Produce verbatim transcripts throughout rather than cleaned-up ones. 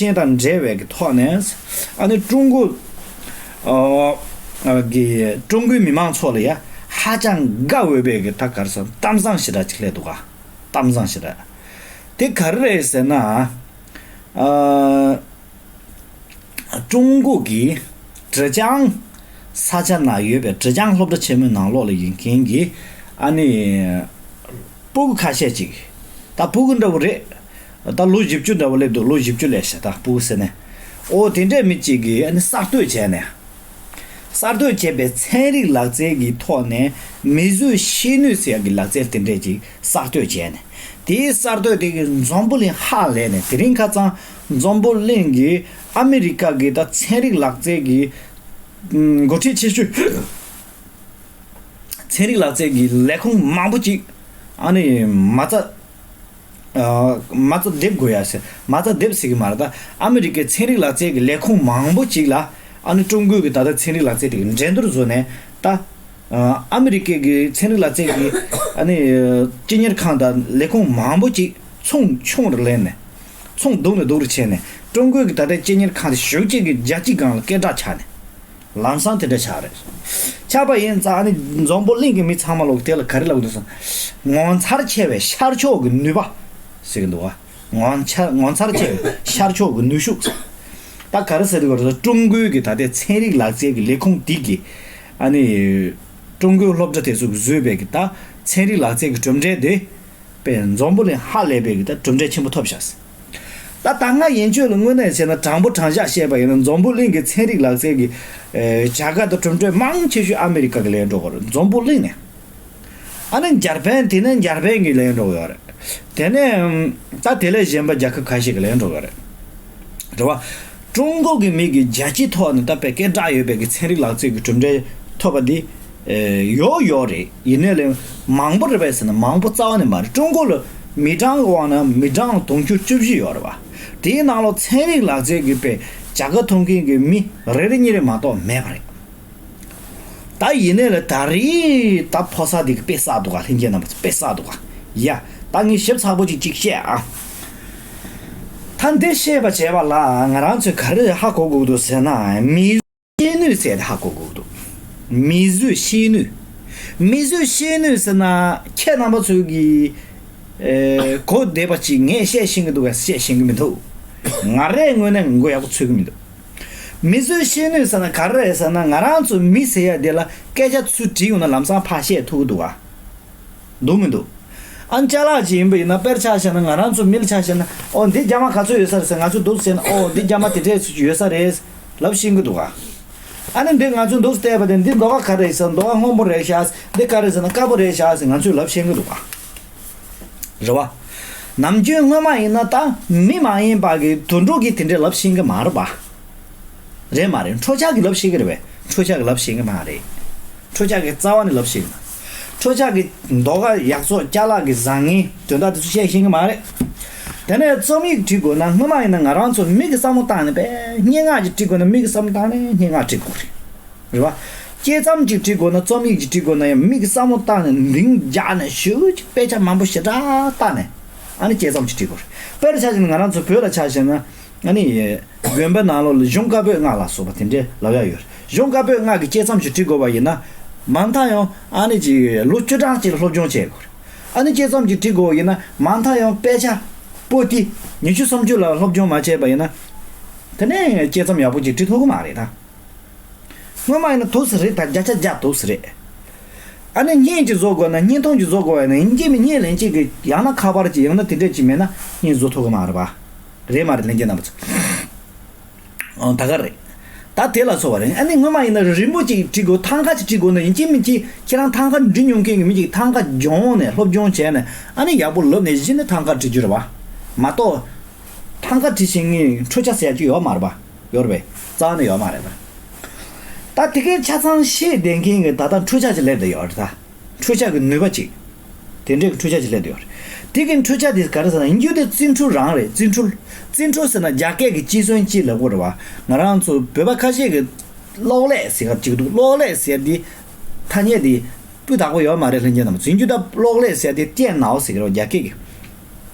ཤན་དང་འབྲེལ་བའི་གི་ཐོག་ནས་ཨ་ནི་ཀྲུང་གོ་ཨ་གི་ཀྲུང་གོའི་མི་མང་ཚོ་ལ་ཡ་ཧ་ཅང་དགའ་འོས་པའི་གི་ད་ག་རེ་ཟེར་གཏམ་བཟང་ཞེ་དྲག་ཅིག་སླེབས་འདུག་ག། གཏམ་བཟང་ཞེ་དྲག་དེ་ག་རེ་རེད་ཟེར་ན། ཨ། ཀྲུང་གོ་གི་ཀྲེ་ཅང་ས་ཆ་ན་ཡོད་པའི་ཀྲེ་ཅང་སློབ་གྲྭ་ཆེན་མོའི་ནང་ལོགས་ལ་ཡིན་མཁན་གྱི་ཨ་ནི་སྤུ་གུ་ཁ་ཤས་ཅིག། ད་སྤུ་གུ་འདྲ་བོ་རེད། ད་ལོ་བཞི་བཅུ་འདྲ་བོ་སླེབས་འདུག། ལོ་བཞི་བཅུ་ལས་ཤ་ད་སྤུ་གུ་ཟེར་ནས། ཨོ་དེ་འདྲས་མི་གཅིག་གིས་ཨ་ནི་གསར་གཏོད་བྱས་ནས། གསར་གཏོད་བྱས་པའི་ཚན་རིག་ལག་རྩལ་གྱི་ཐོག་ནས་མིས་བཟོས་ཤེས་ནུས་ཟེར་ཡག་གི་ལག་རྩལ་དེ་འདྲས་ཅིག་གསར་གཏོད་བྱས་ནས། དེའི་གསར་གཏོད་དེ་གི་འཛམ་བུ་གླིང་ཧ་ལས་ནས། དེ་རིང་ཁ་སང་འཛམ་བུ་གླིང་གི་ཨ་མི་རི་ཀ་གི་ད་ཚན་རིག་ལག་རྩལ་གྱི་འགོ་ཁྲིད་ཆེ་ཤོས། ཚན་རིག་ལག་རྩལ་གྱི་ལས་ཁུངས་མང་པོ་ཅིག་ཨ་ནི་མ་རྩ་ཨ། མ་རྩ་འདེབས་དགོས་ཡ་ཟེར། མ་རྩ་འདེབས་ཟེར་གི་མ་རེད། ད་ཨ་མི་རི་ཀའི་ཚན་རིག་ལག་རྩལ་གྱི་ལས་ཁུངས་མང་པོ་ཅིག་ལ་ཨ་ནི་ཀྲུང་གོའི་གི་ད་ལྟ་ཚན་རིག་ལག་རྩལ་དེ་གི་འགྲན་བསྡུར་བཟོས་ནས། ད་ཨ་མི་རི་ཀའི་གི་ཚན་རིག་ལག་རྩལ་གྱི་ཨ་ནི་སྤྱི་གཉེར་ཁང་དང་ལས་ཁུངས་མང་པོ་ཅིག་ཚོང་ཆུང་རུ་ལེན་ནས། ཚོང་སྡུག་ནས་སྡུག་རུ་ཕྱིན་ནས། ཀྲུང་གོའི་གི་ད་ལྟའི་སྤྱི་གཉེར་ཁང་དེ་ཞེ་གཅིག་གི་བརྒྱ་གཅིག་སྒང་ལ་སྐད་གྲགས་ཆག་ནས། ལམ་སང་དེ་འདྲ་ཆགས་རེད། ཆགས་པ་ཡིན་ཙང་ཨ་ནི་འཛམ་བུ་གླིང་གི་མི་ཚང་མ་ལོག་དེ་ལ་ག་རེ་ལབ་གི་འདུག་ཟེར་ན། ངོ་མཚར་ཆེ་བའི་ཤར་ཕྱོགས་ཀྱི་ནུས་པ་ཟེར་གི་འདུག་བ། ངོ་མཚར་ངོ་མཚར་ཆེ་བའི་ཤར་ཕྱོགས་ཀྱི་ནུས་ཤུགས། ད་ག་རེ་ཟེར་གི་འདུག་ཟེར་ན། ཀྲུང་གོའི་གི་ད་ལྟའི་ཚན་རིག་ལག་རྩལ་གྱི་ལས་ཁུངས་འདི་གི་ཨ་ནི་ཀྲུང་གོའི་སློབ་གྲྭ་དེ་ཚོ་གི་བཟོས་པའི་གི་ད་ཚན་རིག་ལག་རྩལ་གྱི་གྲུབ་འབྲས་དེ། པས་འཛམ་བུ་གླིང་ཧ་ལས་པའི་གི་ད་གྲུབ་འབྲས་ཆེན་པོ་ཐོབ་ཤག། ད་ད་སྔ་ཡན་ཆོད་ལ་དངོས་གནས་བྱས་ན་དྲང་པོ་དྲང་བཞག་བཤད་པ་ཡིན་ན། འཛམ་བུ་གླིང་གི་ཚན་རིག་ལག་རྩལ་གྱི་ཨེ་བྱ་དགའ་དང་གྲུབ་འབྲས་མང་ཆེ་ཤོས་ཨ་མི་རི་ཀ་གི་ལེན་འགྲོ་གི་རེད། འཛམ་བུ་གླིང་ནས། ཨ་ནི་འཇར་པན། དེ་ནས་འཇར་པན་གྱི་ལེན་འགྲོ་གི་ཡོད་རེད། དེ་ནས་ད་དེ་ལས་གཞན་པ་རྒྱལ་ཁབ་ཁ་ཤས་ཀྱི་ལེན་འགྲོ་གི་ཡོད་རེད། རེད་བ། ཀྲུང་གོ་གི་མི་གི་རྒྱལ་སྤྱིའི་ཐོག་ནས་ད་དཔེ་སྐད་གྲགས་ཡོད་པའི་གི་ཚན་རིག་ལག་རྩལ་གྱི་གྲུབ་འབྲས་ཐོབ་པ་འདི། ཨེ། ཡོད་ཡོད་རེད། ཡིན་ནའི་ལས་མང་པོ་རེད་པས་ཟེར་ན་མང་པོ་རྩ་བ་ནས་མ་རེད། ཀྲུང་གོ་ལ་མི་གྲངས་ཀྱི་དབང་ན་མི་གྲངས་དུང་ཕྱུར་བཅུ་བཞི་ཡོད་རེད་བ། དེའི་ནང་ལོགས་ཚན་རིག་ལག་རྩལ་གྱི་དཔེ་བྱ་དགའ་ཐོབ་མཁན་གྱི་མི་རེ་རེ་གཉིས་རེ་མ་གཏོགས་མེད་པ་རེད། ད་ཡིན་ནའི་ལ་ད་རེས་ད་ཕོ་གསར་འདི་གི་དཔེ་བསགས་འདུག་ག། ལྷན་རྒྱས་རྣམ་པ་ཚོ་དཔེ་བསགས་འདུག་ག། ཡ། ད་ངས་ཞིབ་ཚགས་པོ་ཅིག་ཅིག་བཤད་ཨ། ད་འདི་བཤད་པ་བྱས་པ་ལ་ང་རང་ཚོས་ག་རེ་ཧ་གོ་དགོས་འདུག་ཟེར་ན། མིས་བཟོས་ཤེས་ནུས་ཟེར་དེ་ཧ་གོ་དགོས་འདུག། མིས་བཟོས་ཤེས་ནུས། མིས་བཟོས་ཤེས་ནུས་ཟེར་ན་ཁྱེད་རྣམ་པ་ཚོས་ཀྱི་ཨེ་གོ་བདེ་བ་ཅིག་ངས་བཤད་ཤེས་ཀྱི་འདུག་ག། བཤད་ཤེས་ཀྱི་མི་འདུག། ང་རས་དངོས་གནས་མགོ་ཡག་པོ་ཚོད་ཀྱི་མི་འདུག། མིས་བཟོས་ཤེས་ནུས་ཟེར་ན་ག་རེ་རེད་ཟེར་ན། ང་རང་ཚོ་མི་ཟེར་ཡ་དེ་ལ་སྐད་ཆ་ཚུར་དྲིས་ཡོང་ན་ལམ་སང་ཕར་བཤད་ཐུབ་ཀྱི་འདུག་ག། འདུག་མི་འདུག། ཨ་ནི་ཅ་ལག་ཅིག་ཡིན་པ་ཡིན་ན། དཔེར་ཆ་བཞག་ན་ང་རང་ཚོ་མི་ལ་ཆ་བཞག་ན། ཨོ་འདི་རྒྱ་མ་ག་ཚོད་ཡོད་ས་རེད་ཟེར། ང་ཚོས་འདུག་ཟེར་ན། ཨོ་འདི་རྒྱ་མ་དེ་འདྲས་ཡོད་ས་རེད་ལབ་ཤེས་ཀྱི་འདུག་ག། ཨ་ནི་འདི་ང་ཚོས་འདུག་བལྟས་པ་དེ། འདི་མདོ་ཁ་ག་རེད་ཟེར་ན་མདོ་ཁ་སྔོན་པོ་རེད་ཤག། འདི་ག་རེད་ཟེར་ན་དཀར་པོ་རེད་ཤག་ཟེར་ང་ཚོས་ལབ་ཤེས་ཀྱི་འདུག་ག། རེད་བ། ནམ་རྒྱུན་སྔོན་མ་ཡིན་ན་ད་མི་མ་ཡིན་པ་གི་དུད་འགྲོ་གིས་དེ་འདྲས་ལབ་ཤེས་ཀྱི་མ་རེད་པ། རེད་མ་རེད། འཕྲོ་ཆག་གིས་ལབ་ཤེས་ཀྱི་རེད་པས། འཕྲོ་ཆག་གིས་ལབ་ཤེས་ཀྱི་མ་རེད། འཕྲོ་ཆག་གིས་རྩ་བ་ནས་ལབ་ཤེས་ཀྱི་མ། འཕྲོ་ཆག་གིས་མདོ་ཁ་ཡག་བཙོག་ཅ་ལག་གི་བཟང་ངན་དོན་དག་དེ་ཚོ་བཤད་ཤེས་ཀྱི་མ་རེད། དེ་ནས་རྩོམ་ཡིག་བྲིས་དགོས་ན་སྔོན་མ་ཡིན་ན་ང་རང་ཚོ་མིག་གི་བསམ་བློ་བཏང་ནས་པས་སྙན་ངག་ཅིག་བྲིས་དགོས་ན་མིག་གི་བསམ་བློ་བཏང་ནས་སྙན་ངག་བྲིས་དགོས་རེད། རེད་བ། དཔྱད་རྩོམ་ཅིག་བྲིས་དགོས་ན། རྩོམ་ཡིག་ཅིག་བྲིས་དགོས་ན་ཡང་མིག་གི་བསམ་བློ་བཏང་ནས་མདུན་རྒྱག་ནས་ཞེ་པོ་ཅིག་དཔེ་ཆ་མང་པོ་ཞེ་དྲག་བཏང་ནས་ཨ་ནི་དཔྱད་རྩོམ་ཅིག་བྲིས་དགོས་རེད། དཔེར་ཆ་བཞག་ན་ང་རང་ཚོ་བོད་ལ་ཆ་བཞག་ན། ཨ་ནི་དགོན་པའི་ནང་ལོགས་ལ་གཞུང་བཀའ་པོད་ལྔ་ལ་སོགས་པ་དེ་འདྲའི་ལབ་ཡ་ཡོད་རེད། གཞུང་བཀའ་པོད་ལྔ་གི་དཔྱད་རྩོམ་ཞིག་བྲིས་དགོས་པ་ཡིན་ན། མ་མཐའ་ཡང་ཨ་ནི་ཅིག་ལོ་བཅུ་གྲངས་ཅིག་ལ་སློབ་སྦྱོང་བྱེད་དགོས་རེད། ཨ་ནི་དཔྱད་རྩོམ་ཞིག་བྲིས་དགོས་པ་ཡིན་ན་མ་མཐའ་ཡང་དཔེ་ཆ་པོ་ཏི་ཉི་ཤུ་སུམ་ཅུ་ལ་སློབ་སྦྱོང་མ་བྱས་པ་ཡིན་ན། དེ་ནས་དཔྱད་རྩོམ་ཡག་པོ་ཅིག་བྲིས་ཐུབ་ཀྱི་མ་རེད་ད། སྔོན་མ་ཡིན་ན་འདུག་སེ་རེད། ད་བརྒྱ་ཆ་བརྒྱ་འདུག་སེ་རེད། ཨ་ནི་བརྙན་ཅིག་བཟོ་དགོས་ན། བརྙན་ཐུང་ཅིག་བཟོ་དགོས་ན་ཡིན་གཅིག་མིན་བརྙན་ལེན་གཅིག་གི་ཡང་ན་ཁ་པར་ཅིག་ཡང་ན་དེ་འདྲས་ཅིག་མེད་ན་བརྙན་བཟོ་ཐུབ་ཀྱི་མ་རེད་པ། རེད་མ་རེད་ལྷན་རྒྱས་རྣམ་པ་ཚོ། ཨོ་ད་ག་རེད། ད་དེ་ལ་སོགས་པ་རེད། ཨ་ནི་སྔོན་མ་ཡིན་ན་རིང་པོ་ཅིག་བྲིས་དགོས། ཐང་ག་ཅིག་བྲིས་དགོས་ན་ཡིན་གཅིག་མིན་གཅིག་ཁྱེད་རང་ཐང་ག་འབྲི་མྱོང་མཁན་གྱི་མི་ཅིག་ཐང་ག་སྦྱོང་ནས་སློབ་སྦྱོང་བྱས་ནས་ཨ་ནི་ཡག་པོ་ལབ་ནས་གཞི་ནས་ཐང་ག་བྲི་རྒྱུ་རེད་པ། མ་གཏོགས་ཐང་ག་བྲིས་ཤེས་མཁན་འཕྲུལ་ཆས་ཟེར་རྒྱུ་ཡོད་མ་རེད་པ། ཡོད་རེད་པས། རྩ་བ་ནས་ཡོད་མ་རེད་པ། ད་དེ་གའི་ཆ་ཚང་ཤེས་བསྡད་མཁན་གྱི་ད་ལྟ་འཕྲུལ་ཆས་ཅིག་སླེབས་བསྡད་ཡོད་རེད་ད། འཕྲུལ་ཆས་ཀྱི་ནུས་པ་ཅིག། དེ་འདྲའི་འཕྲུལ་ཆས་ཅིག་སླེབས་བསྡད་ཡོད་རེད། དེ་གི་འཕྲུལ་ཆས་དེ་ག་རེ་ཟེར་ན་ཡིན་རྒྱུ་དེ་རྩིས་འཕྲུལ་རང་རེད། རྩིས་འཕྲུལ། རྩིས་འཕྲུལ་ཟེར་ན་རྒྱ་སྐད་ཀྱི་ཅི་སོན་ཅི་ལབ་དགོས་རེད་པ། ང་རང་ཚོ་བོད་པ་ཁ་ཤས་ཀྱིས་གློག་ཀླད་ཟེར་ག་ཅིག་འདུག། གློག་ཀླད་ཟེར་དེ་ཐ་སྙད་དེ་སྤུས་དག་པོ་ཡོད་མ་རེད་ལྷན་རྒྱས་རྣམས། ཡིན་རྒྱུ་ད་གློག་ཀླད་ཟེར་དེ་ཏེན་ནའོ་ཟེར་གི་རེད་རྒྱ་སྐད་ཀྱི།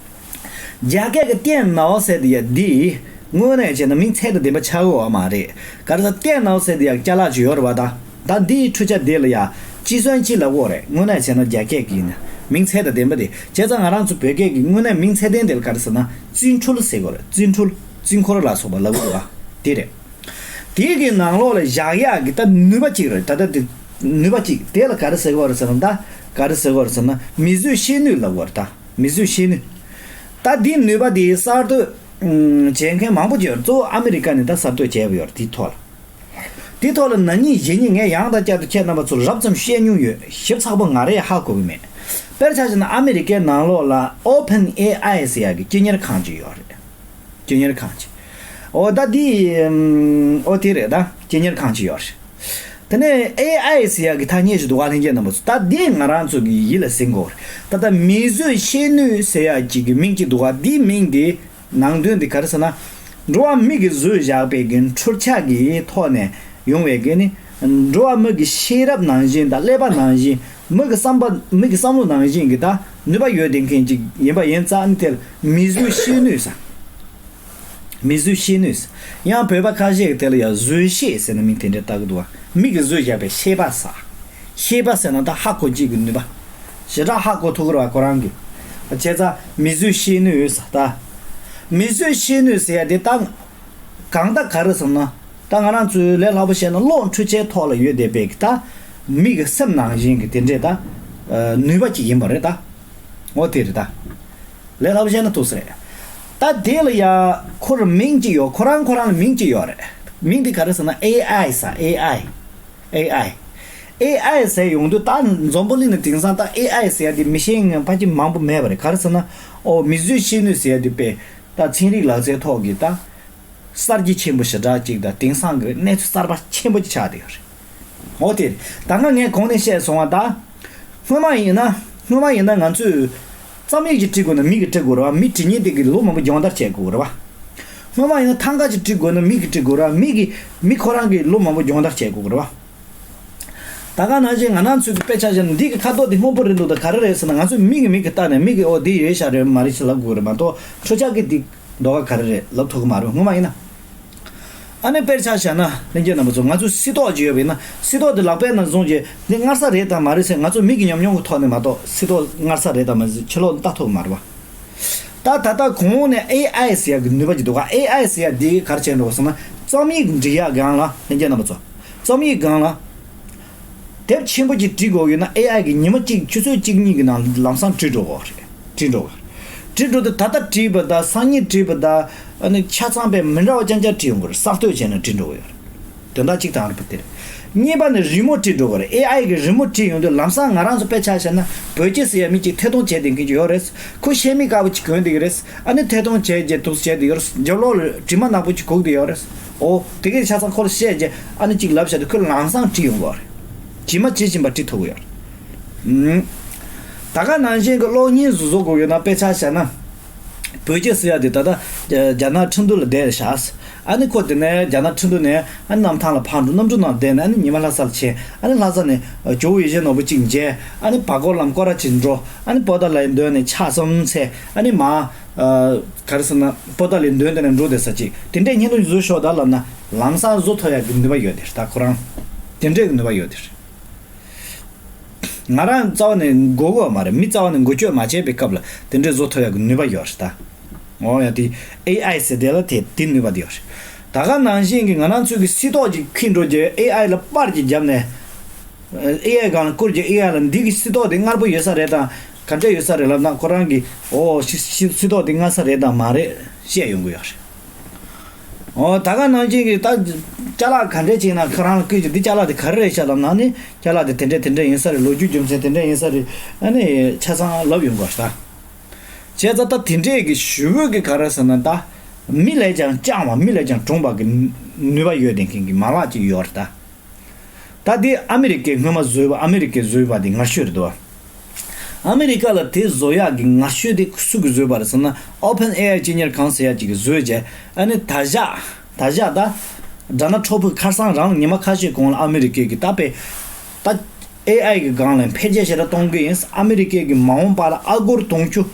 རྒྱ་སྐད་ཀྱི་ཏེན་ནའོ་ཟེར་དེ་ཡ་འདི། དངོས་གནས་བྱས་ན་མིང་ཚད་དང་ལྡན་པ་ཆགས་ཀྱི་ཡོད་མ་རེད། ག་རེ་ཟེར་ཏན་ནའོ་ཟེར་དེ་ཡང་ཅ་ལག་ཅིག་ཡོད་རེད་བ། ད་ད་འདིའི་འཕྲུལ་ཆས་དེ་ལ་ཡང་ཅི་སོན་ཅི་ལབ་དགོས་རེད། དངོས་གནས་བྱས་ན་རྒྱ་སྐད་ཀྱི་ཡིན་ན་མིང་ཚད་དང་ལྡན་པ་དེ། བྱས་ཙང་ང་རང་ཚོ་བོད་སྐད་ཀྱི་དངོས་གནས་མིང་ཚད་ལྡན་དེ་ལ་ག་རེ་ཟེར་ན་རྩིས་འཕྲུལ་ཟེར་དགོས་རེད། རྩིས་འཕྲུལ། རྩིས་འཁོར་ལ་སོགས་པ་ལབ་དགོས་རེད་བ། དེ་རེད། དེའི་གི་ནང་ལོགས་ལ་བཞག་ཡག་གི་ད་ནུས་པ་གཅིག་རེད། ད་ལྟ་དེ་ནུས་པ་གཅིག་དེ་ལ་ག་རེ་ཟེར་གྱི་ཡོད་རེད་ཟེར་ན། ད་ག་རེ་ཟེར་གྱི་ཡོད་རེད་ཟེར་ན་མིས་བཟོས་ཤེས་ནུས་ལབ་ཀྱི་ཡོད་རེད། ད་མིས་བཟོས་ཤེས་ནུས། ད་འདིའི་ནུས་པ་དེ་གསར་གཏོད་ཨུམ་བྱེད་མཁན་མང་པོ་ཅིག་ཡོད་རེད། གཙོ་བོ་ཨ་མི་རི་ཀ་ནས་ད་གསར་གཏོད་བྱས་པ་ཡོད་རེད། དེའི་ཐོག་ལ། དེའི་ཐོག་ལ་ན་ནིང་གཞེས་ནིང་ངས་ཡང་དང་བསྐྱར་དུ་ཁྱེད་རྣམ་པ་ཚོར་རབ་ཙམ་བཤད་མྱོང་ཡོད། ཞིབ་ཚགས་པོ་ང་རས་ཧ་གོ་གི་མེད། དཔེར་ཆ་བཞག་ན་ཨ་མི་རི་ཀའི་ནང་ལོགས་ལ་ཨོ་ཕན་ཨེ་ཨའི་ཟེར་ཡག་གི་སྤྱི་གཉེར་ཁང་ཅིག་ཡོད་རེད། སྤྱི་གཉེར་ཁང་ཅིག་ཨོ་ད་འདི་ཨམ་ཨོ་དེ་རེད། ད་སྤྱི་གཉེར་ཁང་ཅིག་ཡོད་རེད། དེ་ནས་ཨེ་ཨའི་ཟེར་ཡག་གི་ཐ་སྙད་ཅིག་འདུག་ག་ལྷན་རྒྱས་རྣམ་པ་ཚོ། ད་འདི་ང་རང་ཚོ་གི་ཡིད་ལ་ཟིན་དགོས་རེད། ད་ལྟ་མིས་བཟོས་ཤེས་ནུས་ཟེར་ཡག་ཅིག་གི་མིང་ཅིག་འདུག་ག་འདིའི་མིང་འདི་ནང་དོན་འདི་ག་རེ་ཟེར་ན། འགྲོ་བ་མི་གིས་བཟོས་བཞག་པའི་གི་འཕྲུལ་ཆས་ཀྱི་ཐོག་ནས་ཡོང་བའི་གི་ནི། འགྲོ་བ་མི་གི་ཤེས་རབ་ནང་བཞིན་དང་ཀླད་པ་ནང་བཞིན། མི་གི་བསམ་པ། མི་གི་བསམ་བློ་ནང་བཞིན་གྱི་ད་ནུས་པ་ཡོད་བསྡད་མཁན་ཅིག་ཡིན་པ་ཡིན་ཙང་། ཨ་ནི་དེ་ལ་མིས་བཟོས་ཤེས་ནུས་ཟེར། མིས་བཟོས་ཤེས་ནུས་ཟེར། ཡང་བོད་པ་ཁ་ཤས་ཀྱིས་དེ་ལ་ཡང་བཟོས་ཤེས་ཟེར་ནས་མིང་དེ་འདྲ་བཏགས་ཀྱི་འདུག་བ། མི་གིས་བཟོས་བཞག་པའི་ཤེས་པ་ཟེར། ཤེས་པ་ཟེར་ན་ད་ཧ་གོ་བྱེད་ཀྱི་ནུས་པ། ཞེ་དྲག་ཧ་གོ་ཐུབ་ཀྱི་རེད་བ་ཁོ་རང་གིས། བྱས་ཙང་མིས་བཟོས་ཤེས་ནུས་ཟེར་ད། མིས་བཟོས་ཤེས་ནུས་ཟེར་ཡ་དེ་ད། གང་ལྟར་ག་རེ་ཟེར་ན། ད་ང་རང་ཚོའི་ལས་སླ་པོ་བཤད་ན་གློག་འཕྲུལ་ཆས་ཐོག་ལ་ཡོད་བསྡད་པའི་གི་ད། མི་གི་སེམས་ནང་བཞིན་གྱི་དེ་འདྲས་ད། ནུས་པ་ཅིག་ཡིན་པ་རེད་ད། འོ་དེ་རེད་ད། ལས་སླ་པོ་བཤད་ན་ཐུགས་སྲས། ད་དེ་ལ་ཡ་ཁོ་རང་མིང་ཅིག་ཡོད། ཁོ་རང་ཁོ་རང་ལ་མིང་ཅིག་ཡོད་རེད། མིང་དེ་ག་རེ་ཟེར་ན་ཨེ་ཨའི་ཟེར། ཨེ་ཨའི། ཨེ་ཨའི། ཨེ་ཨའི་ཟེར་ཡོང་དུས་ད་འཛམ་བུ་གླིང་ནས་དེང་སང་ད་ཨེ་ཨའི་ཟེར་ཡ་དེ་མི་ཤེས་མཁན་ཕལ་ཆེར་མང་པོ་མེད་པ་རེད། ག་རེ་ཟེར་ན། ཨོ་མིས་བཟོས་ཤེས་ནུས་ཟེར་ཡ་དེ་དཔེ་ད་ཚན་རིག་ལག་རྩལ་ཐོག་གི་ད་གསར་བརྗེ་ཆེན་པོ་ཞེ་དྲག་ཅིག་དང་། དེང་སང་གི་གནས་ཚུལ་གསར་པ་ཆེན་པོ་ཅིག་ཆགས་བསྡད་ཡོད་རེད། འོ་དེ་རེད། ད་སྔ་ངས་གོང་ནས་བཤད་སོང་བ་ད། སྔོན་མ་ཡིན་ན། སྔོན་མ་ཡིན་ན་ང་ཚོས་རྩོམ་ཡིག་ཅིག་བྲིས་དགོས་ན་མི་གིས་བྲིས་དགོས་རེད་བ། མི་བྲིས་མཁན་དེ་གིས་ལོ་མང་པོ་སྦྱོང་བརྡར་བྱེད་དགོས་རེད་བ། སྔོན་མ་ཡིན་ན་ཐང་ག་ཅིག་བྲིས་དགོས་ན་མི་གིས་བྲིས་དགོས་རེད་བ། མི་གིས། མི་ཁོ་རང་གིས་ལོ་མང་པོ་སྦྱོང་བརྡར་བྱེད་དགོས་རེད་བ། ད་ག་ནང་བཞིན་ང་རང་ཚོའི་དཔེ་ཆ་བཞག་ན་འདི་གི་ཁ་དོག་འདི་སྔོན་པོ་རེད་འདུག་ད་ག་རེ་རེད་ཟེར་ན། ང་ཚོས་མིག་གིས་མིག་གིས་བལྟས་ནས་མིག་གིས་ཨོ་འདི་ཡོད་ཤག་རེད་མ་རེད་ཞེས་ལབ་དགོས་རེད་མ་གཏོགས། འཕྲུལ་ཆས་ཀྱིས་འདི་མདོག་ཁ་ག་རེ་རེད་ལབ་ཐུབ་ཀྱི་མ་རེད་སྔོན་མ་ཡིན་ན། ཨ་ནི་དཔེར་ཆ་བཞག་ན་ལྷན་རྒྱས་རྣམ་པ་ཚོ། ང་ཚོ་སིལ་ཏོག་ཅིག་ཡོད་པ་ཡིན་ན། སིལ་ཏོག་འདི་ལག་པའི་ནང་བཟུང་རྗེས་འདི་མངར་ས་རེད་དམ་མ་རེད་ཟེར་ང་ཚོ་མིག་གི་ཉམས་མྱོང་གི་ཐོག་ནས་མ་གཏོགས། སིལ་ཏོག་མངར་ས་རེད་དམ་མ་རེད་ཕྱི་ལོགས་ལྟ་ཐུབ་ཀྱི་མ་རེད་བ། ད་ད་ལྟ་གོང་འོག་ནས་ཨེ་ཨའི་ཟེར་ཡག་གི་ནུས་པ་ཅིག་འདུག་ག་ཨེ་ཨའི་ཟེར་ཡག་འདི་ག་རེ་བྱས་འགྲོ་གི་ཟེར་ན། རྩོམ་ཡིག་འབྲི་ཡག་སྒང་ལ་ལྷན་རྒྱས་རྣམ་པ་ཚོ། རྩོམ་ཡིག་སྒང་ལ། དེབ་ཆེན་པོ་ཅིག་འབྲི་དགོས་ཡོད་ན་ཨེ་ཨའི་གིས་ཉི་མ་གཅིག་ཆུ་ཚོད་གཅིག་གཉིས་ཀྱི་ནང་ལམ་སང་འབྲི་འགྲོ་གི་རེད། འབྲི་འགྲོ་གི་རེད། འབྲི་འགྲོ་དུས་ད་ལྟ་བྲིས་པ་དང་སང་ཉིན་བྲིས་པ་དང་། ཨ་ནི་ཆ་ཚང་པའི་མི་འདྲ་བ་རྐྱང་རྐྱང་བྲིས་ཡོང་གི་རེད། གསར་གཏོད་བྱས་ནས་འབྲི་འགྲོ་གི་ཡོད་རེད། དོན་དག་གཅིག་དང་རེད་པ་དེ་རེད། གཉིས་པ་ནི་རི་མོ་བྲིས་འགྲོ་གི་རེད། ཨེ་ཨའི་གིས་རི་མོ་བྲིས་ཡོང་དུས་ལམ་སང་ང་རང་ཚོ་དཔེ་ཆ་བཞག་ན་བོད་སྐད་ཟེར་ཡ་མི་གཅིག་ཐད་གཏོང་བྱས་བསྡད་མཁན་ཅིག་ཡོད་རེད། ཁོ་ཤེལ་མིག་དཀར་པོ་ཅིག་གོན་བསྡད་ཀྱི་རེད། ཨ་ནི་ཐད་གཏོང་བྱས་རྗེས་འདུག་སེ་བྱས་བསྡད་ཡོད་རེད། རྒྱབ་ལོགས་ལ་གྲིབ་མ་ནག་པོ་ཅིག་གུག་བསྡད་ཡོད་རེད། ཨོ་དེ་གའི་ཆ་ཚང་ཁོ་ལ་བཤད་རྗེས་ཨ་ནི་ཅིག་ལབ་བཞག་དུས་ཁོས་ལམ་སང་བྲིས་ཡོང་གི་རེད། ཇི་མ་ཇི་བཞིན་པ་བྲིས་ཐུབ་ཀྱི་ཡོད་རེད། ཨུམ། ད་ག་ནང་བཞིན་གྱི་གློག་བརྙན་ཟུར་བཟོ་དགོས་ཡོད་ན་དཔེ་ཆ་བཞག་ན། བོད་སྐད་ཟེར་ཡ་དེ་ད་ལྟ་རྒྱ་ནག་ཁྲིན་ཏུའུ་ལ་བསྡད་བཞག་ཨ་ནི་ཁོ་དེ་ནས་རྒྱ་ནག་ཁྲིན་ཏུའུ་ནས་ཨ་ནི་གནམ་ཐང་ལ་ཕར་འགྲོ། གནམ་གྲུ་ནང་བསྡད་ནས་ཨ་ནི་ཉི་མ་ལྷ་ས་ལ་ཕྱིན། ཨ་ནི་ལྷ་ས་ནས་ཇོ་བོ་ཡིད་བཞིན་ནོར་བུ་གཅིག་མཇལ། ཨ་ནི་བར་སྐོར་ལམ་སྐོར་ར་གཅིག་འགྲོ། ཨ་ནི་པོ་ཏཱ་ལའི་མདུན་ནས་ཕྱག་གསུམ་འཚལ། ཨ་ནི་མར། ཨ། ག་རེ་ཟེར་ན་པོ་ཏཱ་ལའི་མདུན་དེ་ནས་འགྲོ་བསྡད་ས་ཅིག་དེ་འདྲའི་བརྙན་ཐུང་བཟོ་ཤོག་ད་ལབ་ན་ལམ་སང་བཟོ་ཐུབ་ཡག་གི་ནུས་པ་ཡོད་དེ་རེད། ད་ཁོ་རང་དེ་འདྲའི་གི་ནུས་པ་ཡོད་དེ་རེད། ང་རང་རྩ་བ་ནས་མགོ་སྐོར་མ་རེད། མི་རྩ་བ་ནས་འགུལ་སྐྱོད་མ་བྱས་པའི་སྐབས་ལ་དེ་འདྲའི་བཟོ་ཐུབ་ཡག་གི་ནུས་པ་ཡོད་རེད་ད། འོ་ཡ་དེ་ཨེ་ཨའི་ཟེར་དེ་ལ་དེ་དེ་ནུས་པ་དེ་ཡོད་རེད། ད་ག་ནང་བཞིན་གྱི་ང་རང་ཚོའི་གི་སིལ་ཏོག་ཅིག་ཁྱེར་འགྲོ་རྗེས་ཨེ་ཨའི་ལ་པར་ཅིག་བརྒྱབ་ནས། ཨེ་ཨའི་སྒང་ལ་བསྐུར་རྗེས་ཨེ་ཨའི་ལ་འདི་གི་སིལ་ཏོག་དེ་མངར་པོ་ཡོད་ས་རེད་དམ་ག་འདྲ་ཡོད་ས་རེད་ལབ་ན་ཁོ་རང་གིས་ཨོ་ཤི་ཤི་སིལ་ཏོག་དེ་མངར་ས་རེད་དམ་མ་རེད་བཤད་ཡོང་གི་ཡོད་རེད། ཨོ་ད་ག་ནང་བཞིན་གྱི་ད་ཅ་ལག་ག་འདྲས་ཅིག་ན་ཁོ་རང་ལ་བསྐུར་རྗེས་འདི་ཅ་ལག་དེ་ག་རེ་རེད་ཤག་ལབ་ན་ནི་ཅ་ལག་དེ་དེ་འདྲས་དེ་འདྲས་ཡིན་ས་རེད། ལོ་རྒྱུས་རྒྱུ་མཚན་དེ་འདྲས་ཡིན་ས་རེད། ཨ་ནི་ཆ་ཚང་ལབ་ཡོང་གི་ཡོད་རེད་ད། བྱས་ཙང་ད་དེ་འདྲས་ཀྱི་ཞུ་འོས་ཀྱི་ག་རེ་ཟེར་ན་ད། མི་ལས་ཀྱང་སྤྱང་བ་མི་ལས་ཀྱང་གྲུང་བ་གི་ནུས་པ་ཡོད་ལྡན་མཁན་གྱི་མ་ལག་ཅིག་ཡོད་རེད་ད། ད་དེ་ཨ་མི་རི་ཀས་སྔོན་མ་བཟོས་པ་ཨ་མི་རི་ཀས་བཟོས་པ་དེ་ངར་ཤོས་རེད་དོ། ཨ་མི་རི་ཀ་ལ་དེ་བཟོ་ཡག་གི་ངར་ཤོས་དེ་སུ་གིས་བཟོས་པ་རེད་ཟེར་ན་ཨོ་ཕན་ཨེ་ཨའི་སྤྱི་གཉེར་ཁང་ཟེར་ཡག་ཅིག་གིས་བཟོས་རྗེས་ཨ་ནི་ད་བཞག་ད་བཞག་ད། ཌོ་ནལ་ཊམ་ཕ་ཁ་སང་རང་ལ་ཉི་མ་ཁ་ཤས་གོང་ལ་ཨ་མི་རི་ཀས་ཀྱི་ད་དཔེ། ད་ཨེ་ཨའི་གི་སྒང་ལ་འཕེལ་རྒྱས་ཞེ་དྲག་གཏོང་གི་ཡིན། ཨ་མི་རི་ཀས་ཀྱི་མ་འོངས་པ་ལ་ཨ་སྒོར་དུང་ཕྱུར་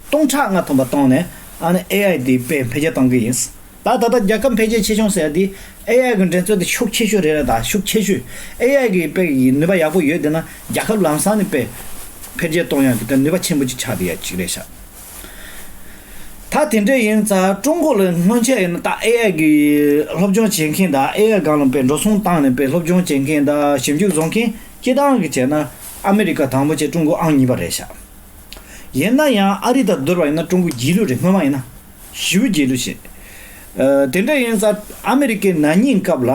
སྟོང་ཕྲག་ལྔ་ཐམ་པ་བཏང་ནས་ཨ་ནི་ཨེ་ཨའི་དེ་དཔེ་འཕེལ་རྒྱས་གཏོང་གི་ཡིན། ད་ད་ལྟ་རྒྱལ་ཁབ་འཕེལ་རྒྱས་ཆེ་ཆུང་ཟེར་ཡ་དེ་ཨེ་ཨའི་གི་འགྲན་རྩོད་དེ་ཤུགས་ཆེ་ཤོས་རེད་ར། ད་ཤུགས་ཆེ་ཤོས་ཨེ་ཨའི་གི་དཔེ་ཡི་ནུས་པ་ཡག་པོ་ཡོད་དེ་ན་རྒྱལ་ཁབ་ལམ་སང་ནས་དཔེ་འཕེལ་རྒྱས་གཏོང་ཡ་གི་དེ་ནུས་པ་ཆེན་པོ་ཅིག་ཆགས་བསྡད་ཡ་ཅིག་རེད་ཤག་ད་དེ་འདྲ་ཡིན་ཙང་ཀྲུང་གོ་ལ་སྔོན་ཆད་ཡིན་ན་ད་ཨེ་ཨའི་གི་སློབ་སྦྱོང་བྱེད་མཁན་དང་ཨེ་ཨའི་སྒང་ལ་དཔེ་འགྲོ་སོང་བཏང་ནས་དཔེ་སློབ་སྦྱོང་བྱེད་མཁན་དང་ཞིབ་འཇུག་བཟོ་མཁན་སྤྱི་བཏང་གི་བྱས་ན་ཨ་མི་རི་ཀ་དང་པོ་བྱས། ཀྲུང་གོ་ཨང་གཉིས་པ་རེད་ཤག་ཡིན་ན་ཡང་ཨ་རི་དང་བསྡུར་བ་ཡིན་ན་ཀྲུང་གོ་རྗེས་ལུས་རེད། སྔོན་མ་ཡིན་ན་ཞེ་པོ་རྗེས་ལུས་བྱེད། ཨ། དེ་འདྲ་ཡིན་ཙང་ཨ་མི་རི་ཀའི་ན་ནིང་སྐབས་ལ་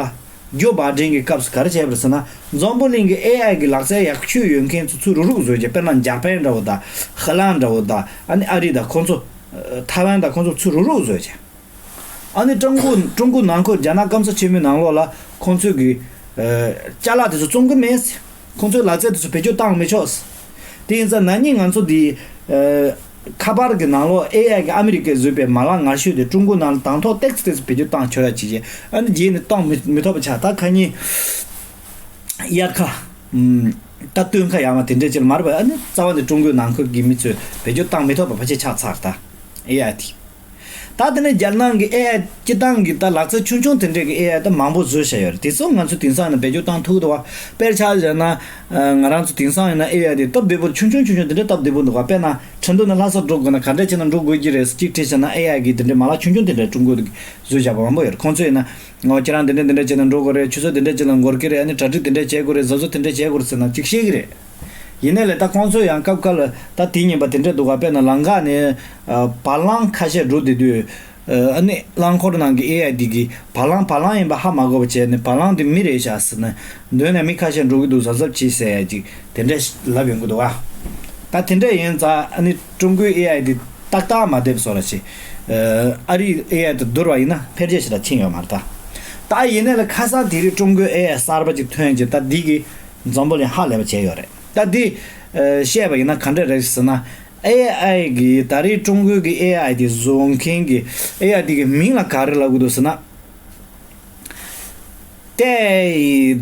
ཇོ་བྷའི་ཌེན་གྱི་སྐབས་སུ་ག་རེ་བྱས་པ་རེད་ཟེར་ན། འཛམ་བུ་གླིང་གི་ཨེ་ཨའི་གི་ལག་རྩལ་ཡག་ཤོས་ཡོད་མཁན་ཚོ་ཚུར་རུག་རུག་བཟོས་བྱས། དཔེར་ན་འཇར་པན་འདྲ་བོ་དང་ཧི་ལན་འདྲ་བོ་དང་ཨ་ནི་ཨ་རི་དང་ཁོང་ཚོ། ཨ། ཐའེ་ཝན་དང་ཁོང་ཚོ་ཚུར་རུག་རུག་བཟོས་བྱས། ཨ་ནི་ཀྲུང་གོ་ཀྲུང་གོ་ནང་ཁུལ་རྒྱ་ནག་སྐམ་ས་ཆེན་མོའི་ནང་ལོགས་ལ་ཁོང་ཚོས་གི། ཨ། ཅ་ལག་དེ་ཚོ་བཙོང་གི་མེད། ཁོང་ཚོའི་ལག་རྩལ་དེ་ཚོ་བེད་སྤྱོད་བཏང་མི་ཆོག་དེ་ཡིན་ཙང་ན་ནིང་ང་ཚོ་འདི། ཨ། ཁ་པར་གྱི་ནང་ལོགས་ཨེ་ཨའི་གི་ཨ་མི་རི་ཀས་བཟོས་པའི་མ་ལག་ངར་ཤོས་དེ་ཀྲུང་གོ་ནང་ལ་དང་ཐོག་ཏེག་ཙམ་ཏེག་ཙམ་བེད་སྤྱོད་བཏང་ཆོག་ཡ་ཅིག་བྱས། ཨ་ནི་རྗེས་ནས་གཏོང་མི་མི་ཐུབ་པ་ཆགས། ད་ཁ་ཉིན་དབྱར་ཁ། ཨམ། ད་སྟོན་ཁ་ཡར་མར་དེ་འདྲས་ཅིག་ལ་མར་བ། ཨ་ནི་རྩ་བ་ནས་ཀྲུང་གོའི་ནང་ཁུལ་གྱི་མི་ཚོས་བེད་སྤྱོད་བཏང་མི་ཐུབ་པ་ཕལ་ཆེར་ཆགས་ཚར། ད་ཨེ་ཨའི་དེ། ད་དེ་ནས་རྒྱ་ནག་གི་ཨེ་ཨའི་སྤྱི་བཏང་གི་ད་ལག་རྩལ་ཆུང་ཆུང་དེ་འདྲས་ཀྱི་ཨེ་ཨའི་ད་མང་པོ་བཟོས་བཞག་ཡོད་རེད། དེ་ཚོ་ང་ཚོ་དེང་སང་ནས་བེད་སྤྱོད་བཏང་ཐུབ་ཀྱི་འདུག་བ། དཔེར་ཆ་བཞག་ན། ཨ། ང་རང་ཚོ་དེང་སང་ཡིན་ན་ཨེ་ཨའི་དེ་སྟབས་བདེ་པོ་ཆུང་ཆུང་ཆུང་ཆུང་དེ་འདྲས་སྟབས་བདེ་པོ་འདུག་བ། དཔེར་ན་ཁྲིན་ཏུའུ་ནས་ལྷ་སར་འགྲོ་དགོས་ན་ག་འདྲས་བྱས་ན་འགྲོ་དགོས་ཀྱི་རེད། གཅིག་བྲིས་བྱས་ན་ཨེ་ཨའི་གི་དེ་འདྲས་མ་ལག་ཆུང་ཆུང་དེ་འདྲས་ཀྲུང་གོ་གིས་བཟོས་བཞག་པ་མང་པོ་ཡོད་རེད། ཁོང་ཚོས་ཡིན་ན། ཨོ། ཁྱེད་རང་དེ་འདྲས་དེ་འདྲས་བྱས་ན་འགྲོ་དགོས་རེད། ཆུ་ཚོད་དེ་འདྲས་ཅིག་ལ་འགོར་གྱི་རེད། ཨ་ནི་གྲ་སྒྲིག་དེ་འདྲས་བྱེད་དགོས་རེད། གཟབ་གཟབ་དེ་འདྲས་བྱེད་དགོས་རེད་ཟེར་ན་ཅིག་བཤད་ཀྱི་རེད། ཡིན་ནའི་ལས་ད་ཁོང་ཚོས་ཡང་སྐབས་འགའ་ལ་ད་དེ་ཉིན་པ་དེ་འདྲས་འདུག་ག་དཔེར་ན་ལམ་ཁ་ནས། ཨ། བ་ལང་ཁ་ཤས་འགྲོ་བསྡད་དུས། ཨ་ནི་རླངས་འཁོར་ནང་གི་ཨེ་ཨའི་དེ་གིས་བ་ལང་བ་ལང་ཡིན་པ་ཧ་མ་གོ་བ་བྱས་ནས་བ་ལང་དེ་མི་རེད་ཤག་ཟེར་ནས་འདོན་ནས་མི་ཁ་ཤས་འགྲོ་གི་འདུག་གཟབ་གཟབ་བྱེད་ཟེར་ཡ་ཅིག་དེ་འདྲས་ལབ་ཡོང་གི་འདུག་ག་ད་དེ་འདྲས་ཡིན་ཙང་ཨ་ནི་ཀྲུང་གོའི་ཨེ་ཨའི་དེ་ཏག་ཏག་མ་བསྡད་པ་བཟོ་འདྲ་ཞིག་ཨ་རིའི་ཨེ་ཨའི་དང་བསྡུར་བ་ཡིན་ན་འཕེལ་རྒྱས་ཞེ་དྲག་ཕྱིན་ཡོད་མ་རེད་ད། ད་ཡིན་ནའི་ལས་ཁ་སང་དེ་རིང་ཀྲུང་གོའི་ཨེ་ཨའི་གསར་པ་ཅིག་ཐོན་རྗེས་ད་འདི་གིས་འཛམ་བུ་གླིང་ཧ་ལས་པ་བྱས་ཡོད་རེད། ད་འདི། ཨ། བཤད་པ་ཡིན་ན་ག་འདྲ་རེད་ཟེར་ན། ཨེ་ཨའི་གི་ད་རེས་ཀྲུང་གོའི་གི་ཨེ་ཨའི་དེ་བཟོ་མཁན་གི་ཨེ་ཨའི་དེ་གི་མིང་ལ་ག་རེ་ལབ་དགོས་འདུག་ཟེར་ན། ཏའེ་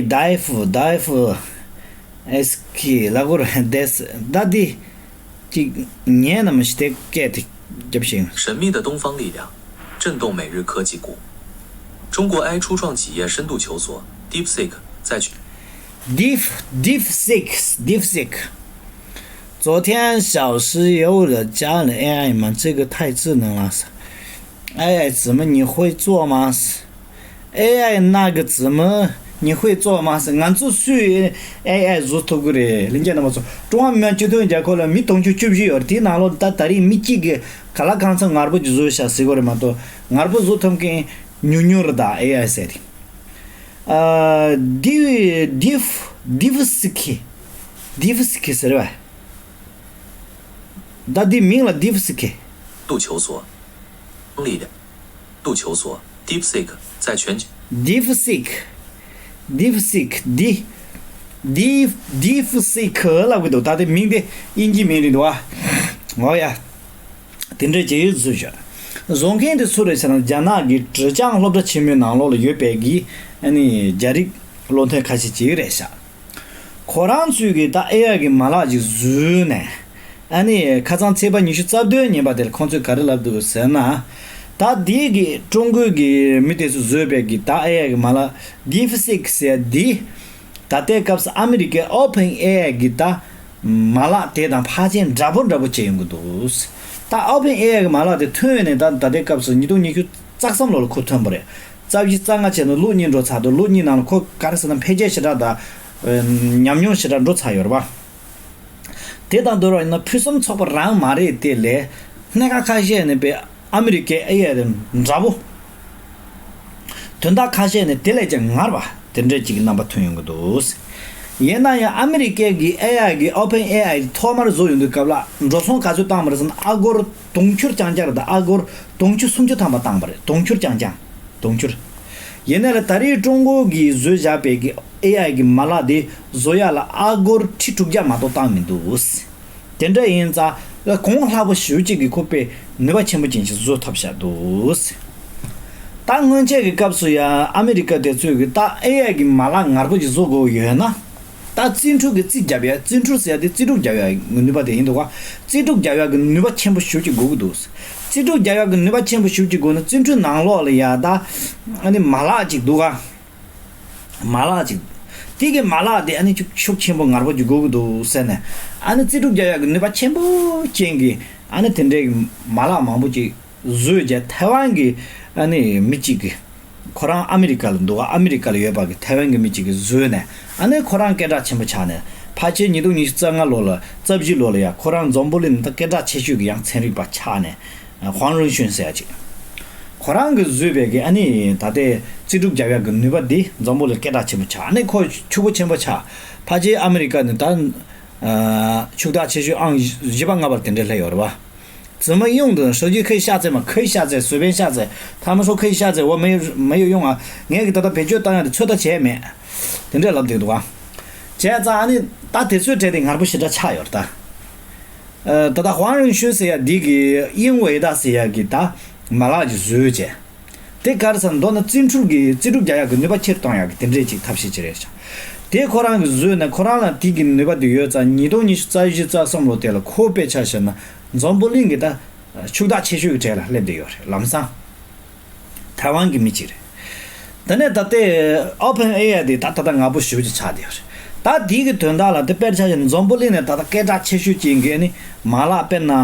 ཏའེ་ཧྥུ་ཏའེ་ཧྥུ་ཨེས་ཁེ་ལབ་དགོས་རེད་དེ། ད་འདི་ཅིག་ཉན་ན་མི་ཤེས། དེ་སྐད་དེ་རྒྱབ་ཤིང་། 神秘的东方力量，震动每日科技股。中国 A I 初创企业深度求索，DeepSeek 在去 Deep DeepSeek DeepSeek。昨天小石油的加了 A I 吗？这个太智能了。AI 怎么你会做吗？AI 那个怎么你会做吗？ང་ཚོ་སུས་AI བཟོ་ཐུབ་ཀྱི་རེད། ལྷན་རྒྱས་རྣམ་པ་ཚོ། ཀྲུང་ཧྭ་མི་དམངས་སྤྱི་མཐུན་རྒྱལ་ཁབ་ལ་མི་དུང་ཕྱུར་བཅུ་བཞི་ཡོད་རེད། དེའི་ནང་ལོགས་ད་ད་རེས་མི་གཅིག་གིས་ག་ལ་གང་འཚམ་ངར་པོ་ཅིག་བཟོས་ཤག་ཟེར་དགོས་རེད་མ་གཏོགས། ངར་པོ་བཟོ་ཐུབ་མཁན་ཉུང་ཉུང་རེད། ད་AI ཟེར་དེ། ཨ། Deep Deep DeepSeek DeepSeek ཟེར་བ། ད་འདི་མིང་ལ་DeepSeek 度求索，力量，度求索，DeepSeek 在全球 DeepSeek DeepSeek Deep Deep DeepSeek ལབ་གི་འདུག་ད་དེ་མིང་དེ་དབྱིན་ཇི་མིང་རེད་འདུག་ཨ། འོ་ཡ། དེ་འདྲ་བྱས་ཡོད་བཟོས་བཞག་བཟོ་མཁན་དེ་སུ་རེད་ཟེར་ན། རྒྱ་ནག་གི་ཀྲེ་ཅང་སློབ་གྲྭ་ཆེན་མོའི་ནང་ལོགས་ལ་ཡོད་པའི་གི་ཨ་ནི་རྒྱ་རིགས་བློ་མཐུན་ཁ་ཤས་ཅིག་རེད་ཤག་ཁོ་རང་ཚོས་གི་ད་ཨེ་ཨའི་གི་མ་ལག་ཅིག་བཟོས་ནས། ཨ་ནི་ཁ་སང་ཚེས་པ་ཉི་ཤུ་རྩ་བདུན་ཉིན་པ་དེར་ཁོང་ཚོས་ག་རེ་ལབ་འདུག་ཟེར་ན། ད་འདི་གི་ཀྲུང་གོའི་གི་མི་དེ་ཚོས་བཟོས་པའི་གི་ད་ཨེ་ཨའི་གི་མ་ལག་DeepSeek ཟེར་འདི། ད་ལྟའི་སྐབས་སུ་ཨ་མི་རི་ཀའི་OpenAI གི་ད་མ་ལག་དེ་དང་ཕལ་ཆེར་འདྲ་པོ་འདྲ་པོ་བྱས་ཡོང་གི་འདུག་ད་OpenAI གི་མ་ལག་དེ་ཐོན་ནས་ད་ད་ལྟའི་སྐབས་སུ་ཉིས་སྟོང་ཉི་ཤུ་རྩ་གསུམ་ལོ་ལ་ཁོ་ཐོན་པ་རེད། རྩ་བཞི་རྩ་ལྔ་བྱས་ན་ལོ་གཉིས་འགྲོ་ཚར་འདུག་ལོ་གཉིས་ནང་ལ་ཁོ་ག་རེ་ཟེར་ན་འཕེལ་རྒྱས་ཞེ་དྲག་དང་། ཨ། ཉམས་མྱོང་ཞེ་དྲག་འགྲོ་ཚར་ཡོད་རེད་པ། དེ་དང་བསྡུར་བ་ཡིན་ན་ཕུན་སུམ་ཚོགས་པ་རང་མ་རེད་དེ་ལས། སྣ་ཁ་ཁ་ཤས་ནས་པའི་ཨ་མི་རི་ཀའི་ཨེ་ཨའི་དང་འདྲ་པོ། དོན་དག་ཁ་ཤས་ནས་དེ་ལས་ཀྱང་ངར་བ་དེ་འདྲ་ཅིག་གི་རྣམ་པ་ཐོན་ཡོང་གི་འདུག་ཡིན་ན་ཡང་ཨ་མི་རི་ཀའི་གི་ཨེ་ཨའི་གི་OpenAI ཐོག་མར་བཟོ་ཡོང་དུས་སྐབས་ལ་འགྲོ་སོང་ག་ཚོད་བཏང་བ་རེད་ཟེར་ན། ཨ་སྒོར་དུང་ཕྱུར་རྐྱང་རྐྱང་རེད། ད་ཨ་སྒོར་དུང་ཕྱུར་སུམ་ཅུ་ཐམ་པ་བཏང་བ་རེད། དུང་ཕྱུར་རྐྱང་རྐྱང་། དུང་ཕྱུར། ཡིན་ནའི་ལས་ད་རེས་ཀྲུང་གོ་གིས་བཟོས་བཞག་པའི་གི་ཨེ་ཨའི་གི་མ་ལག་དེ་བཟོ་ཡ་ལ་ཨ་སྒོར་ཁྲི་དྲུག་བརྒྱ་མ་གཏོགས་བཏང་མི་འདུག་དེ་འདྲ་ཡིན་ཙང་ལ་གོང་ལྷག་པོ་ཞེ་པོ་ཅིག་གི་ཁོ་པའི་ནུས་པ་ཆེན་པོ་ཅན་ཞིག་བཟོ་ཐུབ་བཞག་འདུག་ད་སྔོན་ཆད་ཀྱི་སྐབས་སུ་ཡང་ཨ་མི་རི་ཀ་དེ་ཚོས་གི་ད་ཨེ་ཨའི་གི་མ་ལག་ངར་པོ་ཅིག་བཟོ་དགོས་ཡོད་ན། ད་རྩིས་འཕྲུལ་གྱི་རྩིས་རྒྱབ་ཡ། རྩིས་འཕྲུལ་ཟེར་ཡ་དེ་རྩིས་འཕྲུལ་རྒྱབ་ཡ་གི་ནུས་པ་དེ་ཡིན་འདུག་ག་རྩིས་འཕྲུལ་རྒྱབ་ཡ་གི་ནུས་པ་ཆེན་པོ་ཞེ་པོ་ཅིག་དགོས་ཀྱི་འདུག་རྩིས་ རྩིས་སྤྲོད་རྒྱག་ཡག་གི་ནུས་པ་ཆེན་པོ་ཞེ་པོ་ཅིག་དགོས་ན། བརྩོན་འགྲུས་ནང་ལོགས་ལ་ཡ་ད་ཨ་ནི་མ་ལག་ཅིག་འདུག་ག་མ་ལག་ཅིག་དེ་གི་མ་ལག་དེ་ཨ་ནི་ཤུགས་ཤུགས་ཆེན་པོ་ངར་པོ་ཅིག་དགོས་ཀྱི་འདུག་ཟེར་ནས། ཨ་ནི་རྩིས་སྤྲོད་རྒྱག་ཡག་གི་ནུས་པ་ཆེན་པོ་ཅན་གྱི་ཨ་ནི་དེ་འདྲའི་གི་མ་ལག་མང་པོ་ཅིག་བཟོས་བྱས། ཐའེ་ཝན་གྱི་ཨ་ནི་མི་གཅིག་གིས། ཁོ་རང་ཨ་མི་རི་ཀ་ལ་འདུག་ག་ཨ་མི་རི་ཀ་ལ་ཡོད་པ་གི་ཐའེ་ཝན་གྱི་མི་གཅིག་གིས་བཟོས་ནས། ཨ་ནི་ཁོ་རང་སྐད་གྲགས་ཆེན་པོ་ཆགས་ནས། ཕལ་ཆེར་ཉིས་སྟོང་ཉི་ཤུ་རྩ་ལྔ་ལོ་ལ། རྩ་བཞི་ལོ་ལ་ཡ་ཁོ་རང་འཛམ་བུ་གླིང་ད་སྐད་གྲགས་ཆེ་ཤོས་ཀྱི་ཡང་ཚན་རིག་པ་ཆགས་ནས། ཧུང་རུང་ཤུན་ཟེར་ཡ་ཅིག་ཁོ་རང་གིས་བཟོས་པའི་གི་ཨ་ནི་ད་ལྟའི་རྩིས་སྤྲོད་རྒྱག་ཡག་གི་ནུས་པ་འདི་འཛམ་བུ་གླིང་སྐད་གྲགས་ཆེན་པོ་ཆགས། ཨ་ནི་ཁོ་ཕྱུག་པོ་ཆེན་པོ་ཆགས། ཕལ་ཆེར་ཨ་མི་རི་ཀ་ནི་ད་ཕྱུག་བདག་ཆེ་ཤོས་ཨང་བཞི་པ་ལྔ་པར་དེ་འདྲ་སླེབས་ཡོད་རེད་པ། 怎么用的？手机可以下载吗？可以下载，随便下载。他们说可以下载，我没有没有用啊。 ངས་གི་ད་ལྟ་བེད་སྤྱོད་བཏང་ཡག་དེ་ཚོད་ལྟ་བྱས་མེད། དེ་འདྲས་ལབ་བསྡད་འདུག་ཨ། བྱས་ཙང་ཨ་ནི་ད་དེ་ཚོའི་གྲས་དེ་ངར་པོ་ཞེ་དྲག་ཆགས་ཡོད་རེད་ད། ད་ལྟ་ཧུང་རུང་ཤུན་ཟེར་ཡ་འདི་གི་ཨིན་ཝེ་ད་ཟེར་ཡ་གི་ད་མ་ལག་ཅིག་བཟོས་བྱས། དེ་ག་རེ་ཟེར་ན། མདོར་ན་རྩིས་འཕྲུལ་གྱི་རྩིས་སྤྲོད་རྒྱག་ཡག་གི་ནུས་པ་ཆེར་གཏོང་ཡག་གི་དེ་འདྲས་ཅིག་ཐབས་ཤེས་ཅིག་རེད་ཤག་དེ་ཁོ་རང་གིས་བཟོས་ནས། ཁོ་རང་ལ་དེ་གི་ནུས་པ་དེ་ཡོད་ཙང་། ཉིས་སྟོང་ཉི་ཤུ་རྩ་བཞི་རྩ་གསུམ་ལོ་དེ་ལ་ཁོ་དཔེ་ཆ་བཞག་ན་འཛམ་བུ་གླིང་གི་ད་ཕྱུག་བདག་ཆེ་ཤོས་ཀྱི་གྲས་ལ་སླེབས་བསྡད་ཡོད་རེད། ལམ་སང་ཐའེ་ཝན་གྱི་མི་གཅིག་རེད། དེ་ནས་ད་ལྟའི་ཨོ་ཕན་ཨེ་ཨའི་དེ་ད་ད་ལྟ་ངར་པོ་ཞེ་པོ་ཅིག་ཆགས་བསྡད་ཡོད་རེད། ད་དེ་གི་དོན་དག་ལ་དེ་དཔེར་ཆ་བཞག་ན། འཛམ་བུ་གླིང་ནས་ད་ལྟ་སྐད་གྲགས་ཆེ་ཤོས་ཅན་གྱི་ཨ་ནི་མ་ལག་དཔེར་ན་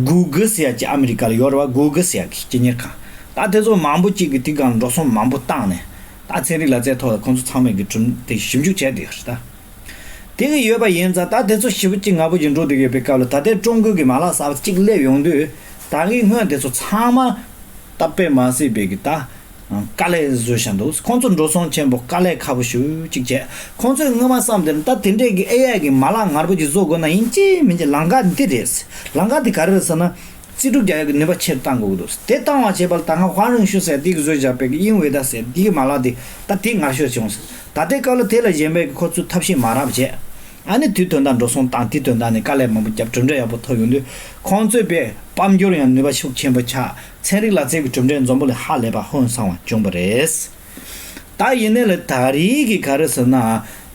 གུ་གི་ཟེར་ཡ་ཅིག་ཨ་མི་རི་ཀ་ལ་ཡོད་རེད་པ། གུ་གི་ཟེར་ཡ་གི་སྤྱི་གཉེར་ཁང་། ད་དེ་ཚོ་མང་པོ་ཅིག་གིས་དེ་སྒང་འགྲོ་སོང་མང་པོ་བཏང་ནས། ད་ཚན་རིག་ལག་རྩལ་ཐོག་ལ་ཁོང་ཚོ་ཚང་མས་གི་གྲུབ་དེ་ཞིབ་འཇུག་བྱས་བསྡད་ཡོད་རེད་ད། དེ་གི་ཡོད་པ་ཡིན་ཙང་། ད་དེ་ཚོ་ཞེ་པོ་ཅིག་ངར་པོ་ཅིག་འགྲོ་བསྡད་ཡོད་པའི་སྐབས་ལ། ད་ལྟའི་ཀྲུང་གོའི་གི་མ་ལག་གསར་པ་གཅིག་སླེབས་ཡོང་དུས། ད་གིན་སྔོན་དེ་ཚོ་ཚང་མ་ད་དཔེ་མ་སྲིད་པའི་གི་ད་དཀའ་ལས་བཟོས་བཞག་འདུག་ཁོང་ཚོ་འགྲོ་སོང་ཆེན་པོ། དཀའ་ལས་ཁག་པོ་ཞེ་པོ་ཅིག་བྱས། ཁོང་ཚོས་སྔོན་མ་བསམ་དེ་ན། ད་དེ་འདྲས་གི་ཨེ་ཨའི་གི་མ་ལག་ངར་པོ་ཅིག་བཟོ་དགོས་ན། ཡིན་གཅིག་མིན་གཅིག་ལམ་ཁ་འདི་རེད། ལམ་ཁ་འདི་ག་རེ་རེད་ཟེར་ན། རྩིས་སྤྲོད་རྒྱག་ཡག་གི་ནུས་པ་ཆེར་གཏང་དགོས་ཀྱི་འདུག་དེ་གཏང་བ་བྱེད་པ་ལ་ད་སྔ་ཧྭ་རིང་ཤུ་ཟེར་དེ་གིས་བཟོས་བཞག་པའི་གི་ཨིན་ཝེ་ད་ཟེར་དེ་གི་མ་ལག་དེ་ད་དེ་ངར་ཤོས་བྱུང་ཟེར། ད་ལྟའི་སྐབས་ལ་དེ་ལ་གཞན་པའི་གི་ཁོ་ཚོས་ཐབས་ཤེས་མ་རག་བྱས། ཨ་ནི་དེ་དོན་དག་འགྲོ་སོང་བཏང་། དེ་དོན་དག་ནས་དཀའ་ལས་མང་པོ་བརྒྱབ། གྲུབ་འབྲས་ཡག་པོ་ཐོབ་ཡོང་དུས། ཁོང་ཚོས་པའི་དཔལ་འབྱོར་ཡང་ནུས་པ་ཤུགས་ཆེན་པོ་ཆགས། ཚན་རིག་ལག་རྩལ་གྱི་གྲུབ་འབྲས་འཛམ་བུ་གླིང་ཧ་ལས་པ་ཧང་སང་བ་བྱུང་བ་རེད། ད་ཡིན་ནའི་ལ་ད་རེས་ཀྱི་ག་རེ་ཟེར་ན།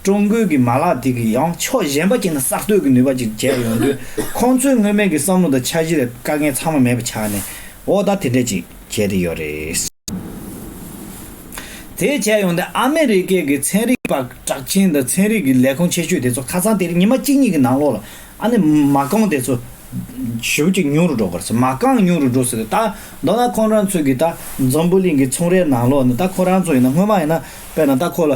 ཀྲུང་གོའི་གི་མ་ལག་དེ་གི་ཡང་ཕྱོགས་གཞན་པ་ཅིག་ནས་གསར་གཏོད་ཀྱི་ནུས་པ་ཅིག་བྱས་ཡོང་དུས། ཁོང་ཚོའི་སྔོན་མའི་གི་བསམ་བློ་དང་འཆར་གཞི་ལ་དཀའ་ངལ་ཚང་མ་མེད་པ་ཆགས་ནས། འོ་ད་དེ་འདྲས་ཅིག་བྱས་ཏེ་ཡོད་རེད། དེ་བྱས་ཡོང་དུས་ཨ་མི་རི་ཀའི་གི་ཚན་རིག་པ་གྲགས་ཅན་དང་ཚན་རིག་གི་ལས་ཁུངས་ཆེ་ཤོས་དེ་ཚོ་ཁ་སང་དེ་རིང་ཉི་མ་གཅིག་གཉིས་ཀྱི་ནང་ལོགས་ལ། ཨ་ནི་མ་རྐང་དེ་ཚོ་ཞེ་པོ་ཅིག་ཉུང་རུ་འགྲོ་གི་རེད་ཟེར། མ་རྐང་ཉུང་རུ་འགྲོ་ཟེར། ད་མདོར་ན་ཁོང་རང་ཚོས་གི་ད་འཛམ་བུ་གླིང་གི་ཚོང་རའི་ནང་ལོགས་ནས། ད་ཁོ་རང་ཚོ་ཡིན་ན། སྔོན་མ་ཡིན་ན་དཔེར་ན་ད་ཁོ་ལ་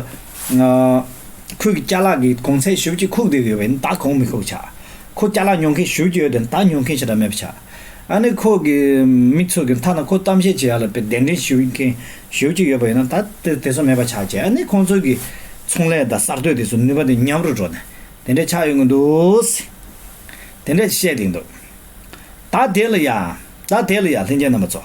ཁོའི་གི་ཅ་ལག་གི་གོང་ཚད་ཞེ་པོ་ཅིག་ཁུག་བསྡད་ཡོད་པ་ཡིན་ན། ད་གོང་མི་ཁུག་ཆགས། ཁོ་ཅ་ལག་ཉོ་མཁན་ཞེ་པོ་ཅིག་ཡོད་དེ་ད་ཉོ་མཁན་ཞེ་དྲག་མེད་པ་ཆགས། ཨ་ནི་ཁོ་གི་མི་ཚོ་གི་ཐ་ན་ཁོ་གཏམ་བཤད་བྱེད་ཡ་ལ་དཔེ་གདན་འདྲེན་ཞུ་མཁན་ཞེ་པོ་ཅིག་ཡོད་པ་ཡིན་ན། ད་དེ་དེ་ཚོ་མེད་པ་ཆགས་བྱས། ཨ་ནི་ཁོང་ཚོ་གི་ཚོང་ལས་དང་གསར་གཏོད་དེ་ཚོ་ནུས་པ་དེ་ཉམས་རུ་འགྲོ་ནས། དེ་འདྲས་ཆགས་ཡོང་གི་འདུག་དེ་འདྲས་བཤད་དེ་འདུག་ད་དེ་ལ་ཡ། ད་དེ་ལ་ཡ། ལྷན་རྒྱས་རྣམ་པ་ཚོ།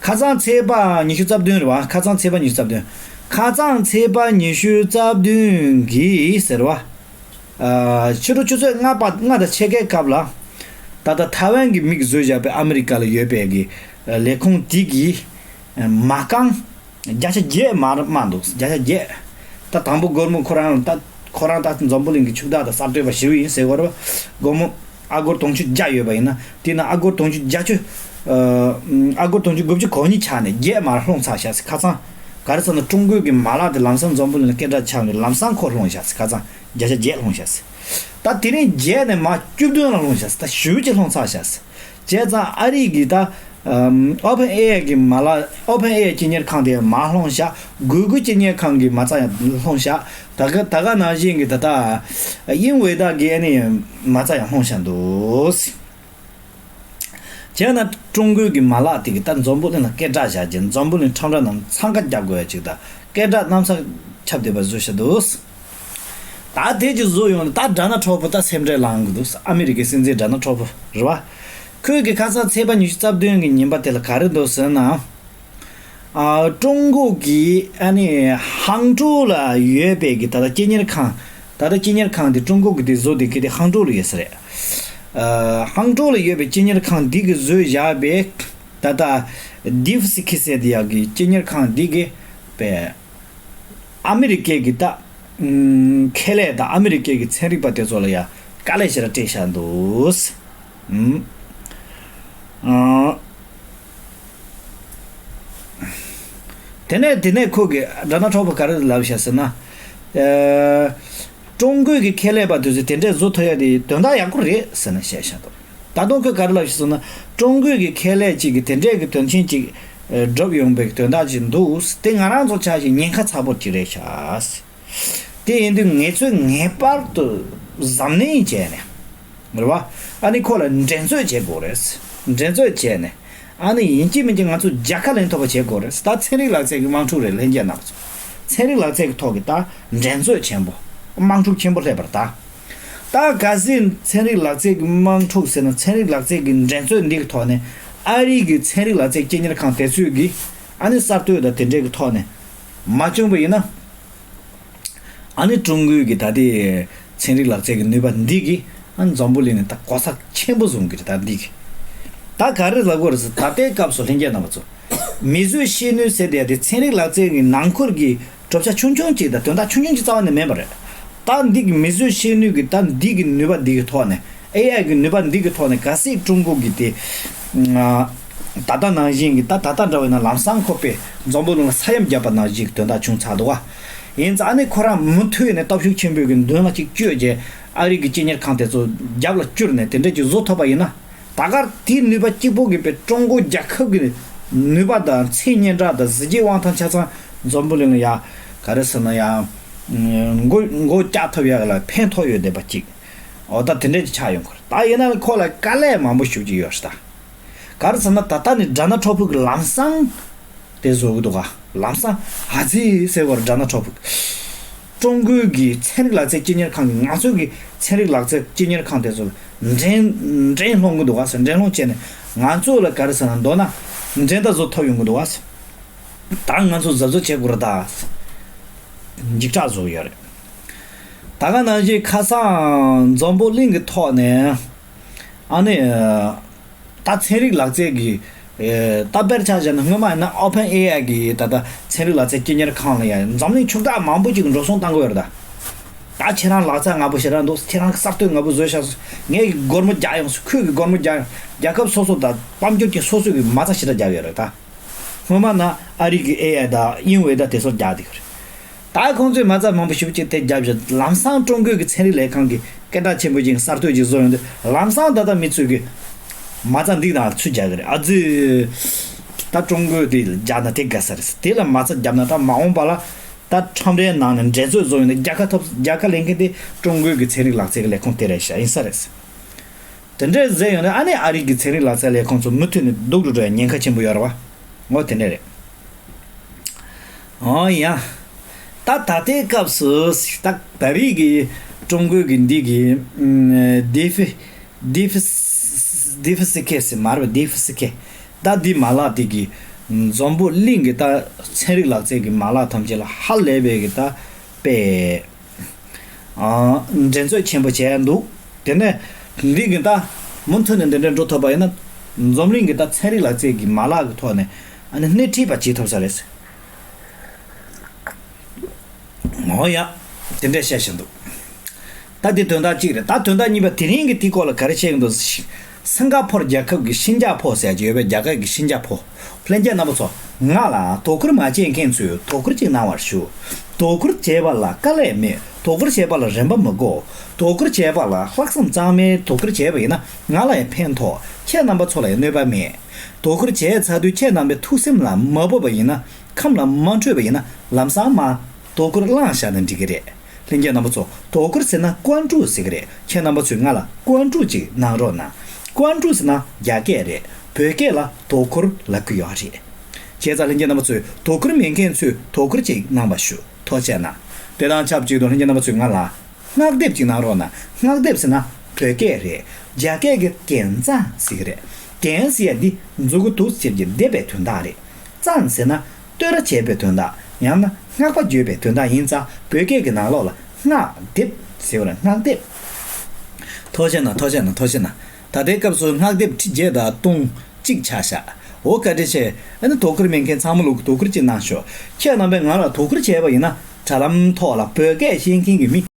ཁ་སང་ཚེས་པ་ཉི་ཤུ་རྩ་བདུན་རེད་བ། ཁ་སང་ཚེས་པ་ཉི་ཤུ་རྩ་བདུན། ཁ་སང་ཚེས་པ་ཉི་ཤུ་རྩ་བདུན་གི་ཟེར་བ། ཨ། ཕྱི་དྲོ་ཆུ་ཚོད་ལྔ་པ། ལྔ་དང་ཕྱེད་ཀའི་སྐབས་ལ། ད་ལྟ་ཐའེ་ཝན་གྱི་མིས་བཟོས་བཞག་པའི་ཨ་མི་རི་ཀ་ལ་ཡོད་པའི་གི་ལས་ཁུངས་དེ་གིས་མ་རྐང་བརྒྱ་ཆ་བརྒྱད་མར་དམར་འདུག་བརྒྱ་ཆ་བརྒྱད། ད་དང་པོ་སྒོར་མོ་ཁོ་རང་ད། ཁོ་རང་ད་འཛམ་བུ་གླིང་གི་ཕྱུག་བདག་དང་གསར་གཏོད་པ་ཞེ་པོ་ཡིན་ཟེར་བ་རེད་བ། སྒོར་མོ་ཨ་སྒོར་དུང་ཕྱུར་བརྒྱ་ཡོད་པ་ཡིན་ན། དེ་ན་ཨ་སྒོར་དུང་ཕྱུར་བརྒྱད་ཅུ། ཨ་སྒོར་དུང་ཕྱུར་དགུ་བཅུ་གོ་གཉིས་ཆགས་ནས་བརྒྱད་མར་ལྷུང་ཚར་ཤག་ཟེར། ཁ་སང་ག་རེ་ཟེར་ན། ཀྲུང་གོའི་གི་མ་ལག་དེ་ལམ་སང་འཛམ་བུ་གླིང་ལ་སྐད་གྲགས་ཆགས་ནས། ལམ་སང་ཁོ་ལྷུང་ཤག་ཟེར། ཁ་སང་བརྒྱ་ཆ་བརྒྱད་ལྷུང་ཤག་ཟེར། ད་དེ་རིང་བརྒྱད་ནས་མར་བཅུ་བདུན་ལ་ལྷུང་ཤག་ཟེར། ད་ཞེ་པོ་ཅིག་ལྷུང་ཚར་ཤག་ཟེར། བྱས་ཙང་ཨ་རི་གི་ད་ཨོ་པན་ཨེ་ཨའི་གི་མ་ལག་ཨོ་པན་ཨེ་ཨའི་སྤྱི་གཉེར་ཁང་དེ་མར་ལྷུང་ཤག་གུ་གུལ་སྤྱི་གཉེར་ཁང་གི་མ་རྩ་ཡང་ལྷུང་ཤག་ད་ག་ད་ག་ནང་བཞིན་གི་ད་ལྟ་ཨིན་ཝེ་ད་གི་ཨ་ནི་མ་རྩ་ཡང་ལྷུང་ཤག་འདུག་བྱས་ན་ཀྲུང་གོའི་གི་མ་ལག་དེ་གི་ད་འཛམ་བུ་གླིང་ལ་སྐད་གྲགས་བཞག་རྗེས། འཛམ་བུ་གླིང་ཁྲོམ་ར་ནང་འཚང་ཁ་རྒྱག་དགོས་ཡ་ཅིག་དང་། སྐད་གྲགས་གནམ་ས་ཁྱབ་བསྡད་པ་བཟོས་ཤག་འདུག་ད་དེ་ཅིག་བཟོ་ཡོང་ན། ད་ཌོ་ནལ་ཊམ་ཕུ་ད་སེམས་ཁྲལ་ལངས་གི་འདུག་ཨ་མི་རི་ཀའི་སྲིད་འཛིན་ཌོ་ནལ་ཊམ་ཕུ་རེད་བ། ཁོས་གི་ཁ་སང་ཚེས་པ་ཉི་ཤུ་རྩ་བདུན་གི་ཉིན་པ་དེ་ལ་ག་རེ་འདུག་ཟེར་ན། ཨ། ཀྲུང་གོ་གི་ཨ་ནི་ཧང་ཀྲོའུ་ལ་ཡོད་པའི་གི་ད་ལྟ་སྤྱི་གཉེར་ཁང་། ད་ལྟ་སྤྱི་གཉེར་ཁང་དེ་ཀྲུང་གོ་གི་དེ་བཟོ་དེ་གི་དེ་ཧང་ཀྲོའུ་ལ་ཡོད་ས་རེད། ཨ། ཧང་ཀྲོའུ་ལ་ཡོད་པའི་སྤྱི་གཉེར་ཁང་འདི་གི་བཟོས་བཞག་པའི་ད་ལྟ་ཌིབ་སི་ཁི་ཟེར་དེ་ཡག་གི་སྤྱི་གཉེར་ཁང་འདི་གི་པའི་ཨ་མི་རི་ཀའི་གི་ད་ཨམ། ཁེ་ལས་དང་ཨ་མི་རི་ཀའི་གི་ཚན་རིག་པ་དེ་ཚོ་ལ་ཡ་དཀའ་ལས་ཞེ་དྲག་སྤྲད་བཞག་འདུག་ཨམ། ཨ། དེ་ནས་དེ་ནས་ཁོ་གིས་སྒྲ་ནག་གྲོགས་པོ་ག་རེ་ལབ་བཞག་ཟེར་ན། ཨ། ཀྲུང་གོའི་གི་ཁེ་ལས་པ་དེ་ཚོས་དེ་འདྲས་བཟོ་ཐུབ་ཡ་དེ་དོན་དག་ཡག་པོ་རེད་ཟེར་ནས་བཤད་བཞག་འདུག་ད་དུང་ཁོས་ག་རེ་ལབ་བཞག་ཟེར་ན། ཀྲུང་གོའི་གི་ཁེ་ལས་ཅིག་གི་དེ་འདྲས་གི་དོན་ཆེན་ཅིག་ཨ། སྒྲུབ་ཡོང་པའི་དོན་དག་ཅིག་འདུག་དེ་ང་རང་ཚོ་ཆ་ཞིག་ཉེན་ཁ་ཚ་པོ་ཅིག་རེད་ཤག་དེ་ཡིན་དུས་ངེད་ཚོས་ངེས་པར་དུ་གཟབ་ནན་བྱས་ནས། རེད་བ། ཨ་ནི་ཁོ་ལ་འགྲན་རྩོད་བྱེད་དགོས་རེད། འགྲན་རྩོད་བྱས་ནས། ཨ་ནི་ཡིན་གཅིག་མིན་གཅིག་ང་ཚོ་རྒྱལ་ཁ་ལེན་ཐུབ་པ་བྱེད་དགོས་རེད། ད་ཚན་རིག་ལག་རྩལ་གྱི་དམག་འཁྲུག་རེད། ལྷན་རྒྱས་རྣམ་པ་ཚོ། ཚན་རིག་ལག་རྩལ་གྱི་ཐོག་གི་ད་འགྲན་རྩོད་ཆེན་པོ། དམག་འཁྲུག་ཆེན་པོ་སླེབས་པ་རེད་ད། ད་གལ་སྲིད་ཚན་རིག་ལག་རྩལ་གྱི་དམག་འཁྲུག་ཟེར་ན། ཚན་རིག་ལག་རྩལ་གྱི་འགྲན་རྩོད་འདི་གི་ཐོག་ནས། ཨ་རི་གི་ཚན་རིག་ལག་རྩལ་སྐྱེལ་གཉེར་ཁང་དེ་ཚོས་གི། ཨ་ནི་གསར་གཏོད་དང་དེ་འདྲའི་གི་ཐོག་ནས་མ་བྱུང་བ་ཡིན་ན། ཨ་ནི་ཀྲུང་གོའི་གི་ད་ལྟའི་ཚན་རིག་ལག་རྩལ་གྱི་ནུས་པ་འདི་གིས། ཨ་ནི་འཛམ་བུ་གླིང་ནས་ད་གོ་ས་ཆེན་པོ་བཟུང་གི་རེད། ད་འདི་གིས་ད་ག་རེ་ལབ་དགོས་རེད་ཟེར། ད་ལྟའི་སྐབས་སུ་ལྷན་རྒྱས་རྣམ་པ་ཚོ། མིས་བཟོས་ཤེས་ནུས་ཟེར་དེ་དེ་ཚན་རིག་ལག་རྩལ་གྱི་ནང་ཁུལ་གྱི་གྲུབ་ཆ་ཆུང་ཆུང་ཅིག་དང་དོན་དག་ཆུང་ཆུང་ཅིག་རྩ་བ་ནས་མིན་པ་རེད། ད་འདི་གི་མིས་བཟོས་ཤེས་ནུས་ཀྱི་ད་འདི་གི་ནུས་པ་འདི་གི་ཐོག་ནས། ཨེ་ཨའི་གི་ནུས་པ་འདི་གི་ཐོག་ནས། གལ་སྲིད་ཀྲུང་གོ་གི་དེ། ཨ། ད་ལྟ་ནང་བཞིན་གྱི། ད་ད་ལྟ་འདྲ་བས་ན་ལམ་སང་ཁོ་པས་འཛམ་བུ་གླིང་ལ་ས་ཡོམ་བརྒྱབ་པ་ནང་བཞིན་གྱི་དོན་དག་བྱུང་ཚར་འདུག་བ། ཡིན་ཙང་ཨ་ནི་ཁོ་རང་མུ་མཐུད་ནས་སྟོབས་ཤུགས་ཆེན་པོས་གི་མདུན་ལ་ཅིག་བསྐྱོད་རྗེས། ཨ་རི་གི་སྐྱེལ་གཉེར་ཁང་དེ་ཚོ་རྒྱབ་ལ་བསྐྱུར་ནས་དེ་འདྲ་ཅིག་བཟོ་ཐུབ་པ་ཡིན་ན། ད་གར་དེའི་ནུས་པ་གཅིག་པོ་གིས་པས་ཀྲུང་གོ་རྒྱལ་ཁབ་ཀྱི་ནུས་པ་དང་མཚན་སྙན་གྲགས་དང་གཟི་བརྗིད་དབང་ཐང་ཆ་ཚང་འཛམ་བུ་གླིང་ལ་ཡ། ག་རེ་ཟེར་ན་ཡ། མགོ་མགོ་བཀྱག་ཐུབ་ཡ་ལ་ཕན་ཐོགས་ཡོད་བསྡད་པ་ཅིག་འོ་ད་དེ་འདྲས་ཅིག་ཆགས་ཡོང་གི་རེད། ད་ཡིན་ན་ཁོ་ལ་དཀའ་ལས་མང་པོ་ཞེ་པོ་ཅིག་ཡོད་རེད་ད། ག་རེ་ཟེར་ན་ད་ལྟ་ནི་སྒྲ་ནག་གྲོགས་པོ་གི་ལམ་སང་དེ་བཟོ་གི་འདུག་ག་ལམ་སང་ཨ་ཙི་ཟེར་བར་སྒྲ་ནག་གྲོགས་པོ། ཀྲུང་གོའི་གི་ཚན་རིག་ལག་རྩལ་སྐྱེལ་གཉེར་ཁང་གི། ང་ཚོའི་གི་ཚན་རིག་ལག་རྩལ་སྐྱེལ་གཉེར་ཁང་དེ་ཚོ་འགྲན་འགྲན་སློང་གི་འདུག་ག་ཟེར། འགྲན་སློང་བྱས་ནས་ང་ཚོ་ལ་ག་རེ་ཟེར་ན། མདོར་ན་འགྲན་ཟླ་བཟོ་ཐུབ་ཡོང་གི་འདུག་ག་ཟེར། ད་ང་ཚོ་གཟབ་གཟབ་བྱེད་དགོས་རེད་ད། འཇིགས་སྐྲག་བཟོ་གི་ཡོད་རེད། ད་ག་ནང་བཞིན་ཁ་སང་འཛམ་བུ་གླིང་གི་ཐོག་ནས། ཨ་ནི། ད་ཚན་རིག་ལག་རྩལ་གྱི། ཨེ། ད་དཔེར་ཆ་བཞག་ན་སྔོན་མ་ཡིན་ན་ཨོ་ཕན་ཨེ་ཨའི་གི་ད་ལྟ་ཚན་རིག་ལག་རྩལ་སྐྱེལ་གཉེར་ཁང་ལ་ཡ་འཛམ་གླིང་ཕྱོགས་གྲས་མང་པོ་ཅིག་གི་འགྲོ་སོང་བཏང་གི་ཡོད་རེད་ད། ད་ཁྱེད་རང་ལག་རྩལ་ཡག་པོ་ཞེ་དྲག་འདུག་ཁྱེད་རང་གི་གསར་གཏོད་ཡག་པོ་བཟོས་ཤག་ངས་སྒོར་མོ་རྒྱག་ཡོང་། ཁོས་གི་སྒོར་མོ་རྒྱག་ཡོང་། རྒྱལ་ཁབ་སོ་སོ་དང་དཔལ་འབྱོར་ཅན་སོ་སོས་གི་མ་རྩ་ཞེ་དྲག་བརྒྱབ་ཡོད་རེད་ད། སྔོན་མ་ན་ཨ་རི་གི་ཨེ་ཨའི་དང་དབྱིན་ཝེ་དང་དེ་ཚོར་རྒྱག་བསྡད་ཀྱི་རེད། ད་ཁོང་ཚོས་མ་རྩ་མང་པོ་ཞེ་པོ་ཅིག་དེ་བརྒྱབ་བཞག་ལམ་སང་ཀྲུང་གོའི་གི་ཚན་རིག་ལས་ཁང་གིས་སྐད་གྲགས་ཆེན་པོ་ཅིག་གསར་གཏོད་ཅིག་བཟོ་ཡོང་དུས། ལམ་སང་ད་ལྟ་མི་ཚོས་གི་མ་རྩ་འདི་ནང་ཚུར་རྒྱག་གི་རེད། ཨ་ཙི། ད་ཀྲུང་གོས་དེ་རྒྱག་ན་དེ་དགའ་ས་རེད། དེ་ལ་མ་རྩ་བརྒྱབ་ན་ད་མ་འོངས་པ་ལ་ད་ཁྲོམ་རའི་ནང་ནས་འགྲན་རྩོད་བཟོ་ཡོང་དུས་རྒྱལ་ཁ་ཐོབ། རྒྱལ་ཁ་ལེན་མཁན་དེ་ཀྲུང་གོའི་གི་ཚན་རིག་ལག་རྩལ་གི་ལས་ཁུངས་དེ་རེད་ཤག་ཡིན་ས་རེད། དེ་འདྲས་ཟེར་ཡོང་ན་ཨ་ནི་ཨ་རི་གི་ཚན་རིག་ལག་རྩལ་ལས་ཁུངས་ཚོ་མུ་མཐུད་ནས་སྡུག་རུ་འགྲོ་ཡ་ཉེན་ཁ་ཆེན་པོ་ཡོད་རེད་བ། འོ་དེ་འདྲས་རེད། འོ་ཡ། ད་ད་ལྟའི་སྐབས་སུ་ད་ད་རེས་ཀྱི་ཀྲུང་གོའི་གི་འདི་གི་ཨམ། ཌི་ཕི་ཌི་ཕི་ཌི་ཕི་སི་ཁེ་ཟེར་མ་རེད་པ། ཌི་ཕི་སི་ཁེ། ད་འདི་མ་ལག་དེ་གི་འཛམ་བུ་གླིང་གི་ད་ཚན་རིག་ལག་རྩལ་གི་མ་ལག་ཐམས་ཅད་ལ་ཧ་ལས་པའི་གི་ད་དཔེ། ཨ། འགྲན་རྩོད་ཆེན་པོ་བྱས་འདུག་དེ་ནས་འདི་གི་ད་མུ་མཐུད་ནས་འདི་འདྲ་འགྲོ་ཐུབ་པ་ཡིན་ན། འཛམ་གླིང་གི་ད་ཚན་རིག་ལག་རྩལ་གྱི་མ་ལག་གི་ཐོག་ནས་ཨ་ནི་སྣེ་ཁྲིད་པ་བྱེད་ཐུབ་ས་རེད། འོ་ཡ། དེ་འདྲ་བཤད་བཞིན་འདུག་ད་འདི་དོན་དག་གཅིག་རེད། ད་དོན་དག་གཉིས་པ་དེ་རིང་གི་དེའི་སྐོར་ལ་ག་རེ་བཤད་ཀྱི་འདུག་སིང་ག་ཕོར་རྒྱལ་ཁབ་ཀྱི་ཤིན་ཅང་ཕོ་ཟེར་གྱི་ཡོད་པའི་རྒྱ་གར་གྱི་ཤིན་ཅང་ཕོ། ལྷན་རྒྱས་རྣམ་པ་ཚོ། ང་ལ་དོ་ཁུར་མ་བྱེད་མཁན་ཚོས་དོ་ཁུར་ཅིག་གནང་བར་ཞུ། དོ་ཁུར་བྱེད་པ་ལ་དཀའ་ལས་མེད། དོ་ཁུར་བྱེད་པ་ལ་རན་པ་མི་དགོས། དོ་ཁུར་བྱེད་པ་ལ་ལྷག་བསམ་གཙང་མས་དོ་ཁུར་བྱས་པ་ཡིན་ན་ང་ལ་ཡང་ཕན་ཐོགས། ཁྱེད་རྣམ་པ་ཚོ་ལ་ཡང་གནོད་པ་མེད། དོ་ཁུར་བྱས་ཚར་དུས་ཁྱེད་རྣམ་པའི་ཐུགས་སེམས་ལ་མ་བབས་པ་ཡིན་ན་ཁམས་ལ་མ་འཕྲོད་པ་ཡིན་ན་ལམ་སང་མར་དོ་ཁུར་བླངས་བཞག་ན་འགྲིག་གི་རེད། ལྷན་རྒྱས་རྣམ་པ་ཚོ། དོ་ཁུར་ཟེར་ན་ཀོན་ཀྲུའུ་ཟེར་གི་རེད། ཁྱེད་རྣམ་པ་ཚོས་ང་ལ་ཀོན་ཀྲུའུ་ཅིག་གནང་རོགས་གནང་། ཀོན་ཀྲུའུ་ཟེར་ན་རྒྱ་སྐད་རེད། བོད་སྐད་ལ་དོ་ཁུར་ལབ་ཀྱི་ཡོད་རེད། བྱས་ཙང་ལྷན་རྒྱས་རྣམ་པ་ཚོས་དོ་ཁུར་མེད་མཁན་ཚོས་དོ་ཁུར་ཅིག་གནང་བ་ཞུ། ཐུགས་རྗེ་གནང་། དེ་དང་ཆབས་ཅིག་ཏུ་ལྷན་རྒྱས་རྣམ་པ་ཚོས་ང་ལ་སྔགས་འདེབས་ཅིག་གནང་རོགས་གནང་། སྔགས་འདེབས་ཟེར་ན་བོད་སྐད་རེད། རྒྱ་སྐད་ཀྱི་གྱེན་ཙང་ཟེར་གི་རེད། གྱེན་ཟེར་ཡ་འདི་མཛུ་གུ་དུ་ཟེར་གྱི་འདེབས་པའི་དོན་དག་རེད། ཙང་ཟེར་ན་བསྟོད་ར་བྱེད་པའི་དོན་དག་ཡང་ན་བསྔགས་པ་བརྗོད་པའི་དོན་དག་ཡིན་ཙང་བོད་སྐད་ཀྱི་ནང་ལོགས་ལ་སྔགས་འདེབས་ཟེར་བ་རེད། སྔགས་འདེབས། ཐུགས་རྗེ་གནང་། ཐུགས་རྗེ་གནང་། ཐུགས་རྗེ་གནང་། ད་ལྟའི་སྐབས་སུ་སྔགས་འདེབས་ཁྲི་བརྒྱད་དང་སྟོང་གཅིག་ཆགས་ཤག་འོ་བཀའ་དྲིན་ཆེ། ཨ་ནི་དོ་ཁུར་མེད་མཁན་ཚང་མ་ལོག་གི་དོ་ཁུར་ཅིག་གནང་ཤོག་ཁྱེད་རྣམ་པས་ང་ལ་དོ་ཁུར་བྱས་པ་ཡིན་ན་དྲ་ལམ་ཐོག་ལ་བོད་སྐད་ཤེས་མཁན་གྱི་མི་